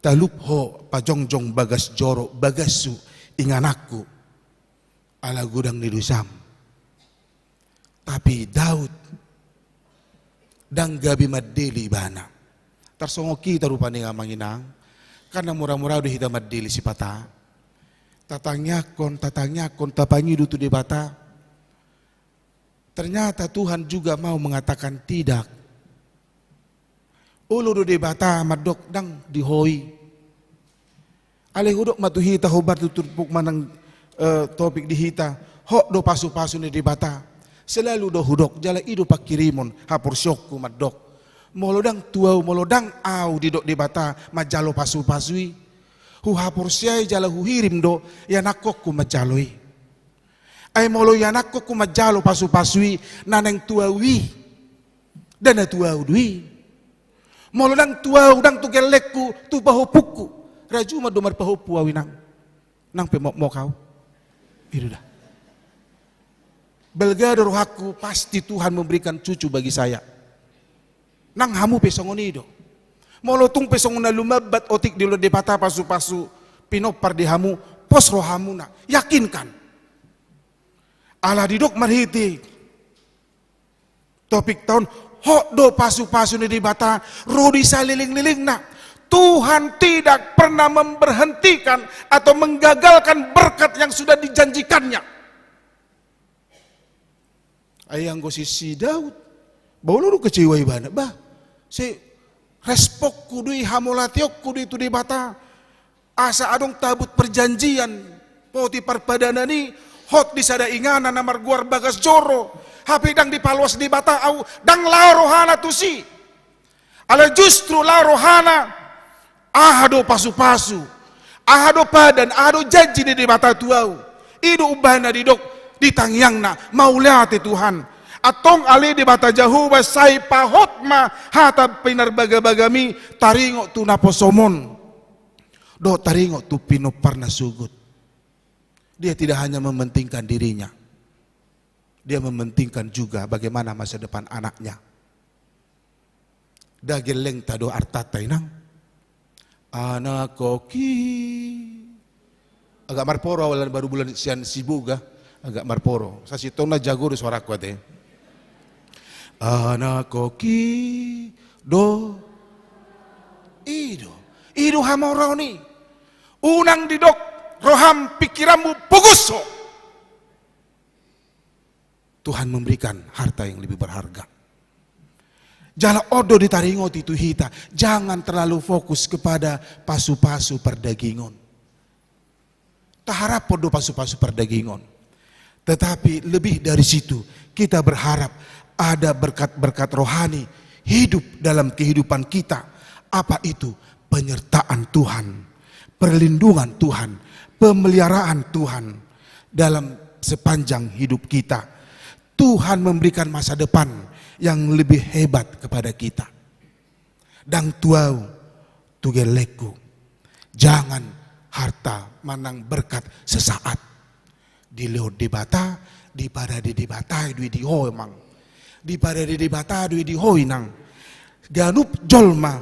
talup ho pajongjong bagas joro bagashu, ingananku, ala godang ni dosam. Tapi Daud ndang gabe mandele ibana. Tarsongon hita rupani, amang inang, kan ndang mura-mura do hita mandele sipata. Tatangiangkon, tatangiangkon, tapangido tu Debata. Ternyata Tuhan juga mau mengatakan tidak. Olo do Debata mandok ndang di ho i. Alai hudok ma tu hita, hombar tu turpuk manang, eh, topik di hita, hot do pasupasu ni Debata. Selalu do hudok, jala i do pangkirimon haporseaonku mandok. Molo ndang tu ahu, molo ndang ahu didok Debata manjalo pasupasu i, huhaporseai jala huhirim do ianakhonku manjalo i. Ai molo ianakhonku manjalo pasupasu i, na naeng tu ahu i, ndang na tu ahu do i. Molo ndang tu ahu, ndang tu gellengku, tu pahompungku, rajuma do marpahompu ahu, inang. Nang pe mokmok ahu. I do da. Balga do rohangku, pasti Tuhan memberikan cucu bagi saya. Nang hamu pe songon i do. Molo tung pe songon na lumambat otik dilehon Debata pasupasu pinompar di hamu, pos rohamuna, yakinkan. Ala didok marhite topikta on, hot do pasupasu ni Debata ro di salelenglelengna. Tuhan tidak pernah memberhentikan atau menggagalkan berkat yang sudah dijanjikannya. Ai anggo si, si Daud, ba olo do kecewa ibana, bah, si responku do i, hamauliateonku do i tu Debata, asa adong tabut perjanjian, poti parpadanan i, hot di sada inganan na margoar bagas joro, hape ndang dipaloas Debata ahu, ndang laho rohana tusi. Alai justru laho rohana, aha do pasupasu, aha do padan, aha do janji ni Debata tu ahu. I do umbahen na didok di tangiangna, mauliate Tuhan. Antong ale Debata Jahowa, sai pahot ma hata pinarbagabagami taringot tu naposomon dohot taringot tu pinomparna sogot. Dia tidak hanya mementingkan dirinya, dia mementingkan juga bagaimana masa depan anaknya. Nda gellengta do artanta, inang. Anak koki. Agak marporo, awalan baru bulan sian Siboga. Agak marporo. Sasintongna jago do suaraku ate. Anak koki do. I do. I do Mora on i. Unang didok roham, pikiranmu, pogos ho. Tuhan memberikan harta yang lebih berharga. Jala on do ditaringoti tu hita, jangan terlalu fokus kepada pasu-pasu pardagingon. Taharap on do pasu-pasu pardagingon. Tetapi lebih dari situ, kita berharap ada berkat-berkat rohani hidup dalam kehidupan kita. Apa itu? Penyertaan Tuhan, perlindungan Tuhan, pemeliharaan Tuhan dalam sepanjang hidup kita. Tuhan memberikan masa depan yang lebih hebat kepada kita. Ndang tu ahu, tu gellengku. Jangan harta manang berkat sesaat. Dilehon Debata, diparade Debata do i di ho, amang. Diparade Debata do i di ho, inang. Ganup jolma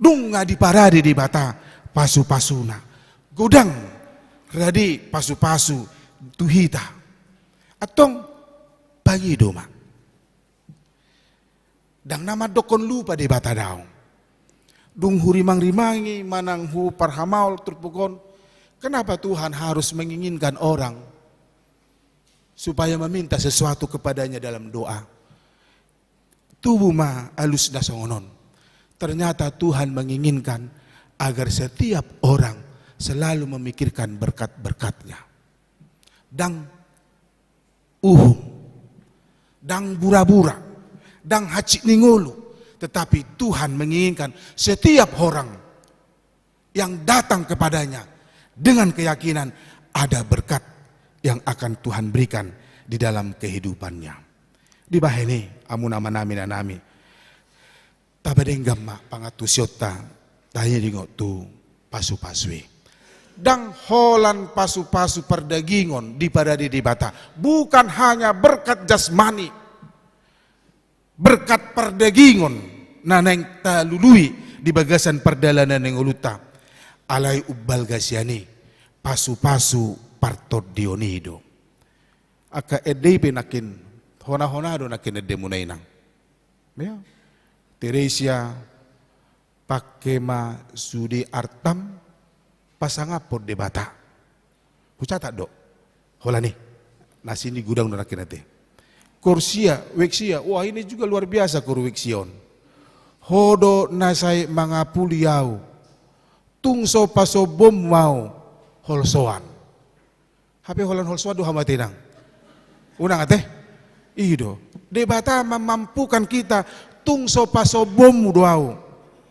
nunga diparade Debata pasu-pasuna. Godang rade pasu-pasu tu hita. Antong, pangido ma. Ndang na mandokkon lupa Debata daong. Dung hurimang-rimangi manang huparhamaol turpuk on, kenapa Tuhan harus menginginkan orang supaya meminta sesuatu kepada-Nya dalam doa? Tubu ma alus na songon on. Ternyata Tuhan menginginkan agar setiap orang selalu memikirkan berkat-berkat-Nya. Ndang uhum, ndang bura-bura, ndang hansit ni ngolu, tetapi Tuhan menginginkan setiap orang yang datang kepada-Nya dengan keyakinan ada berkat yang akan Tuhan berikan di dalam kehidupannya. Dibahen i, hamu amanami, inanami, tapadenggan ma pangantusionta, taringot tu pasu-pasu i. Ndang holan pasu-pasu pardagingon diparade Debata. Bukan hanya berkat jasmani, berkat pardagingon na naeng talului di bagasan pardalanan ni ngolunta. Alai umbalga sian i, pasu-pasu partondion i do. Angka ende i pe nangkin, hona-hona do nangkin endemuna, inang. Ya. Teresia, pangke ma sude artam pasangaphon Debata. Hucatat do. Holan i. Na sini gudang do nangkin ate. Korsia, weksia. Wah, ini juga luar biasa koru weksia on. Ho do na sai mangapuli ahu. Tung so pasombonmu ahu holsoan. Hape holan holsoan do hamu ate, inang? Unang ate? I do. Debata memampukan kita, tung so pasombonmu do ahu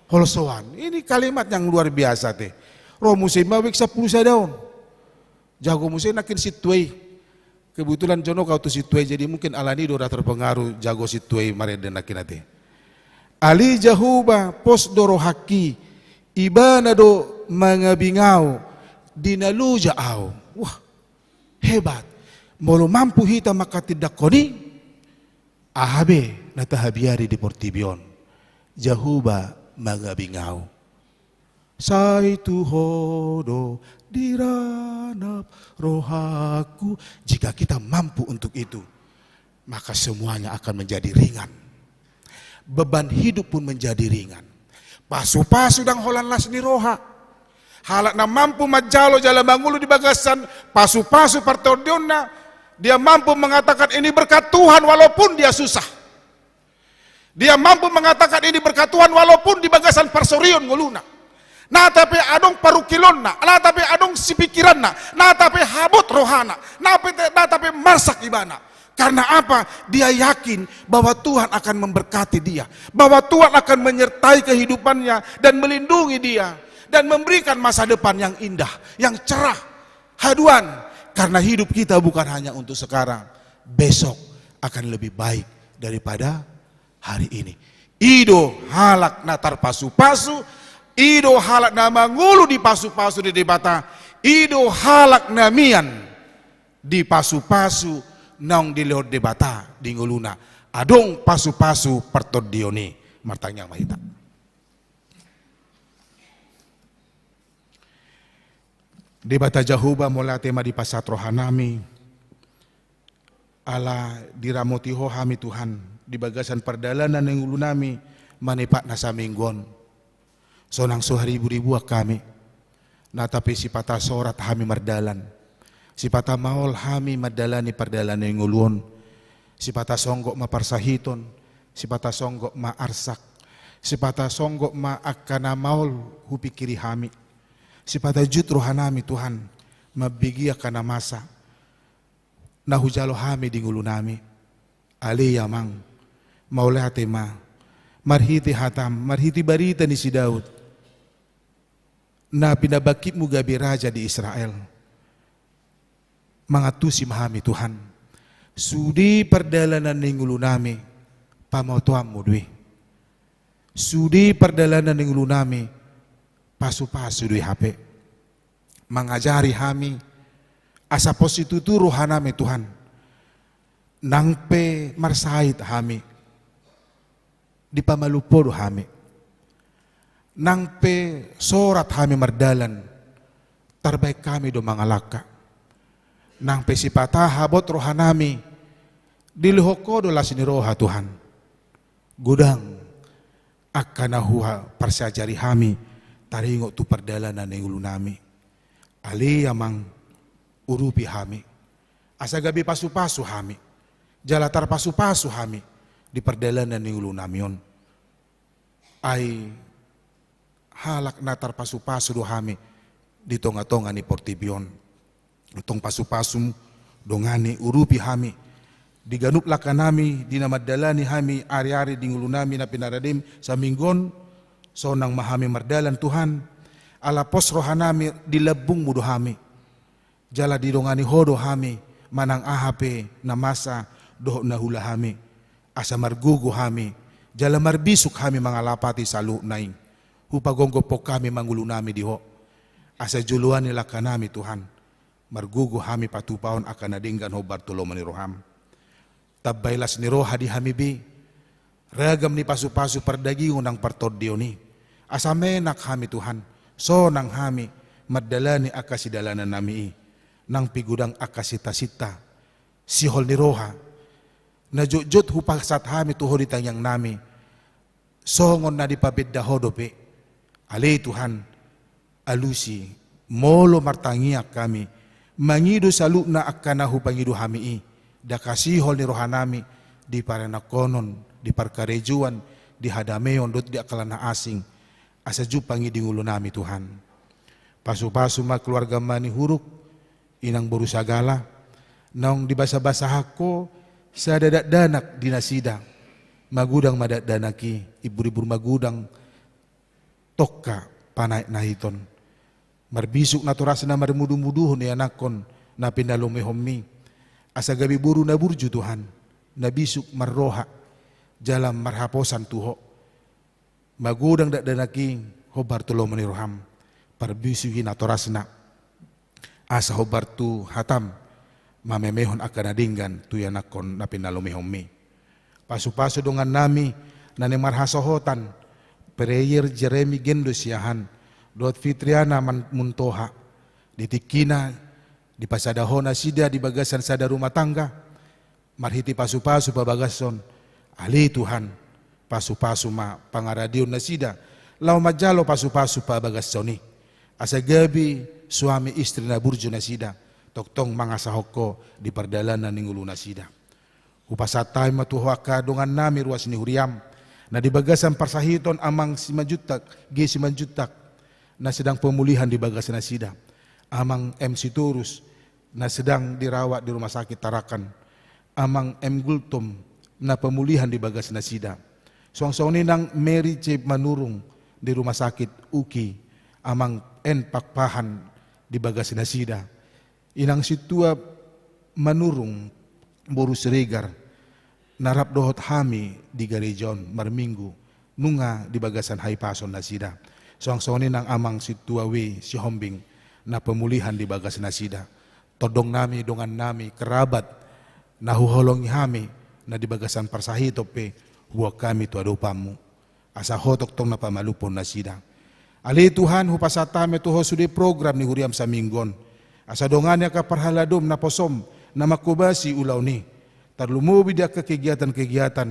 holsoan. Ini kalimat yang luar biasa ate. Ro muse ma wek sampulu sada on. Jago muse nangkin sintua i. Kebetulan jonok ahu tu sintua i, jadi mungkin alani do ra terpengaruh jago sintua i marende nangkin ate. Ale Jahowa, pos do rohangki, Ibana do mangabing ahu di na loja ahu. Wah, hebat. Molo mampu hita manghatindanghon i, aha be na tahabiari di portibi on, Jahowa mangabing ahu. Sai tu Ho do diranap rohangku. Jika kita mampu untuk itu, maka semuanya akan menjadi ringan. Beban hidup pun menjadi ringan. Pasu-pasu ndang holan las ni roha. Halak na mampu manjalo jala mangolu di bagasan pasu-pasu partondionna, dia mampu mengatakan ini berkat Tuhan walaupun dia susah. Dia mampu mengatakan ini berkat Tuhan walaupun di bagasan parsorion ngoluna. Na tape adong parungkilonna, na tape adong sipikiranna, na tape habot rohana, na pe, na tape marsak ibana. Karena apa? Dia yakin bahwa Tuhan akan memberkati dia, bahwa Tuhan akan menyertai kehidupannya dan melindungi dia dan memberikan masa depan yang indah, yang cerah. Haduan, karena hidup kita bukan hanya untuk sekarang, besok akan lebih baik daripada hari ini. I do halak na tarpasu-pasu, i do halak na mangolu dipasu-pasu di Debata, i do halak na mian dipasu-pasu naung dilehon Debata di ngoluna. Adong pasu-pasu partondion i. Martangiang ma hita. Debata Jahowa, mauliate ma dipasahat rohanami, ala diramoti Ho hami Tuhan, di bagasan pardalanan ni ngolunami manipat na saminggu on. Sonang so haribu-ribuan hami, na tapi sipata sorat hami mardalan, sipata maol hami mandalani pardalanan ni ngolu on, sipata songgop ma parsahiton, sipata songgop ma arsak, sipata songgop ma angka na maol hupingkiri hami, sipata jut rohanami Tuhan, mambege angka na masa na hujalo hami di ngolunami. Ale Amang, mauliate ma, marhite hatam, marhite barita ni si Daud, na pinabangkitmu gabe raja di Israel. Mangantusi ma hami Tuhan. Sude pardalanan ni ngolunami, pamotoanmu do i. Sude pardalanan ni ngolunami, pasu-pasu do i hape. Mangajari hami, asa pos situtu rohanami Tuhan. Nang pe marsahit hami, dipamalum Ho do hami. Nang pe sorat hami mardalan, tarbaen hami do mangalangka. Nang pe sipata habot rohanami, dilehon Ho do las ni roha Tuhan. Godang angka na huparsiajari hami, taringot tu pardalanan ni ngolunami. Ale Amang, urupi hami, asa gabe pasu-pasu hami, jala tarpasu-pasu hami di pardalanan ni ngolunami on. Ai halak na tarpasu-pasu do hami di tonga-tonga ni portibi on. Tong pasu-pasum dongani, urupi hami di ganup langkanami, di na mandalani hami ari-ari di ngolunami na pinaradem saminggu on. Sonang ma hami mardalan Tuhan, ala pos rohanami di lambungmu do hami. Jala didongani Ho do hami manang aha pe na masa dohot na huula hami, asa margogo hami, jala marbisuk hami mangalapati saluhutna i. Hupagomgophon hami ma ngolunami di Ho, asa joloan ni langkanami Tuhan, margogo hami patupahon angka na denggan hombar tu lomo ni roham. Tambai las ni roha di hami be ragam ni pasu-pasu pardagingon nang partondion i, asa menak hami Tuhan, sonang hami mandalani angka sidalanannami i, nang pe godang angka sinta-sinta, sihol ni roha na jotjot hupasahat hami tu Ho di tangiangnami, songon na dipabenda Ho dope. Ale Tuhan, alusi, molo martangiang hami, mangido saluhutna angka na hupangido hami i, ndang hasihol ni rohanami di paranakhonon, di parkarejoan, di hadameon dohot di angka na asing, asa jumpang i di ngolunami Tuhan. Pasu-pasu ma keluarga Manihuruk, inang boru Sagala, naung dibasa-basahon Ho sada dakdanak di nasida. Magodang ma dakdanak i, imbur-imbur magodang tongka panaek na hiton. Marbisuk natorasna marmudu-muduhon ianakhon na pinalumehonmi, asa gabe boru na burju Tuhan, na bisuk marroha jala marhaposan tu Ho. Magodang dakdanak i hombar tu lomo ni roham, parbisuhi natorasna, asa hombar tu hatam mamemehon angka na denggan tu ianakhon na pinalumehonmi. Pasu-pasu dongannami na naeng marhasohotan, Prayer Jeremy Gendo Siahaan dohot Fitriana Man-, Muntoha, di tingkina dipasada Ho nasida di bagasan sada rumah tangga, marhite pasu-pasu pabagashon. Ale Tuhan, pasu-pasu ma pangaradeon nasida laho manjalo pasu-pasu pabagashon i, asa gabe suami istri na burju nasida, tongtong mangasahon Ho di pardalanan ni ngolu nasida. Hupasahat hami ma tu Ho angka dongannami ruas ni huriam, na di bagasan parsahiton Amang Simanjuntak, G Simanjuntak, na sedang pemulihan di bagas nasida. Amang M Sitorus, na sedang dirawat di Rumah Sakit Tarakan. Amang M Gultom, na pemulihan di bagas nasida. Songon-songon i nang Mary C Manurung di Rumah Sakit UKI. Amang N Pakpahan di bagas nasida. Inang Sintua Manurung, boru Siregar, na rap dohot hami di gareja on marminggu, nunga di bagasan hahipason nasida. Songon-songon i nang Amang Sintua W Sihombing, na pemulihan di bagas nasida. Tondongnami, dongannami, kerabat na huholongi hami, na di bagasan parsahiton pe huboan hami tu adopanmu, asa Ho tongtong na pamalumhon nasida. Ale Tuhan, hupasahat hami tu Ho sude program ni huriam saminggu on, asa dongani angka parhaladom, naposom, na manghobasi ulaon i, tarlumobi di angka kegiatan-kegiatan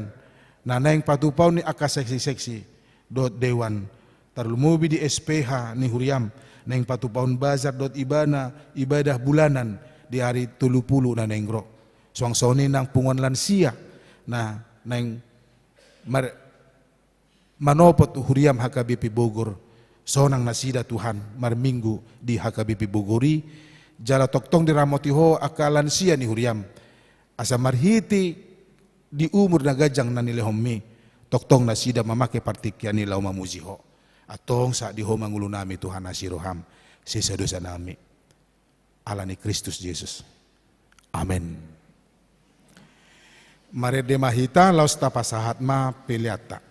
na naeng patupaon ni angka seksi-seksi dohot dewan Tarlumobi di S P H ni huriam, naeng patupahon bazar dohot ibana ibadah bulanan di ari tolu pulu na naeng ro. Suang songon i nang punguan lansia, na naeng mar-, manopot huriam H K B P Bogor, sonang nasida Tuhan marminggu di H K B P Bogor i, jala tongtong diramoti Ho angka lansia ni huriam. Asa marhite di umur na ganjang na nilehonMi, tongtong nasida mamake partingkian i laho mamuji Ho. Antong sahat di Ho ma ngolunami Tuhan asi rohaM, sesa dosanami. Ala ni Kristus Jesus. Amen. Marende ma hita, laos tapasahat ma peleanta.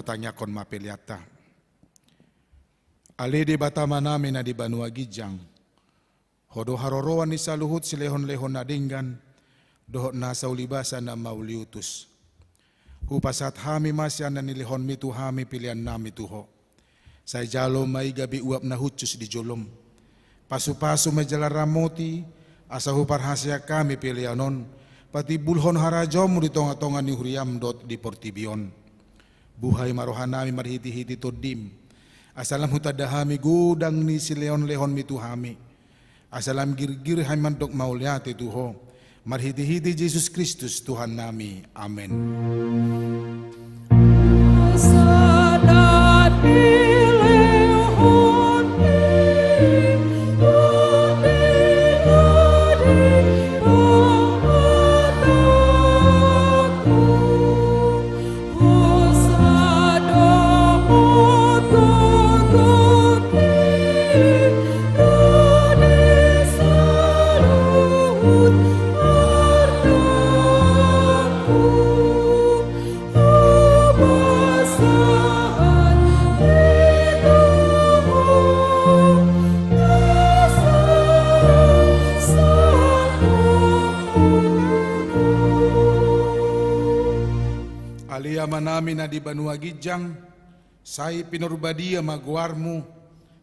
Tangiangkon ma peleanta. Ale Debata Amanami na di banua ginjang, Ho do haroroan ni saluhut silehonlehon na denggan dohot nasa ulibasa na mauliutus. Hupasahat hami ma sian na nilehonmi tu hami peleannami tu Ho. Sai jalo ma i gabe uap na hushus di jolom. Pasupasu ma i jala ramoti, asa huparhaseang hami pelean on patimbulhon harajaonmu di tongatonga ni huriam dohot di portibi on. Buhai ma rohanami marhitehite Tondim, asa lam hutanda hami godang ni silehonlehonmi tu hami, asa lam girgir hami mandok mauliate tu Ho, marhitehite Jesus Kristus Tuhannami. Amen. Ale Amanami na di banua ginjang, sai pinarbadia ma goarmu,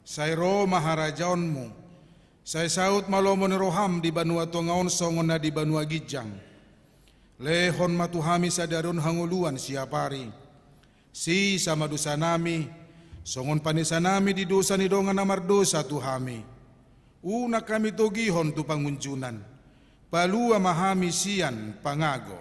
sai ro ma harajaonmu, sai saut ma lomo ni roham di banua tonga on songon na di banua ginjang. Lehon ma tu hami sadari on hangoluan siapari. Sesa ma dosanami, songon panesanami di dosa ni dongan na mardosa tu hami. Unang hami togihon tu pangunjunan. Palua ma hami sian pangago.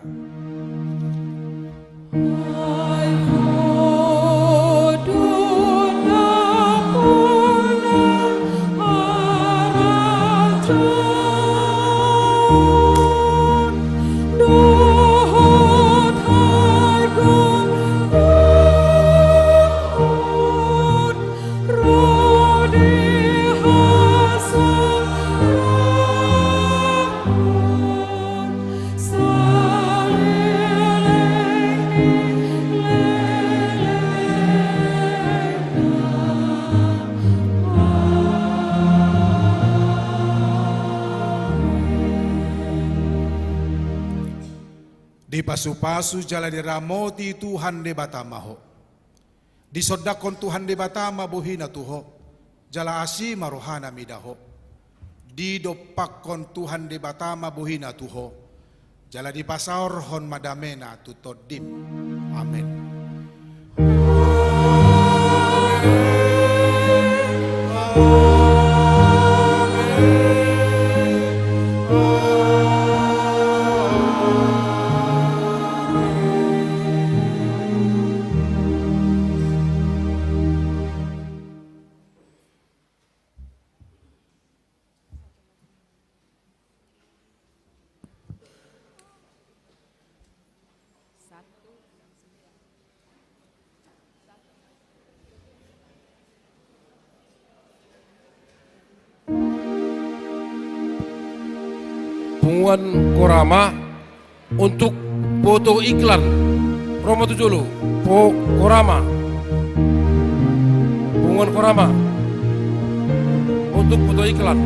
Dipasupasu jala diramoti Tuhan Debata ma ho. Disondangkon Tuhan Debata ma bohina tu ho, jala asi ma rohana mida ho. Didompakkon Tuhan Debata ma bohina tu ho, jala dipasaorhon ma damena tu tondim. Amen. Punguan Korama untuk foto iklan. Ro ma tu jolo. Po-, Korama. Punguan Korama untuk foto iklan.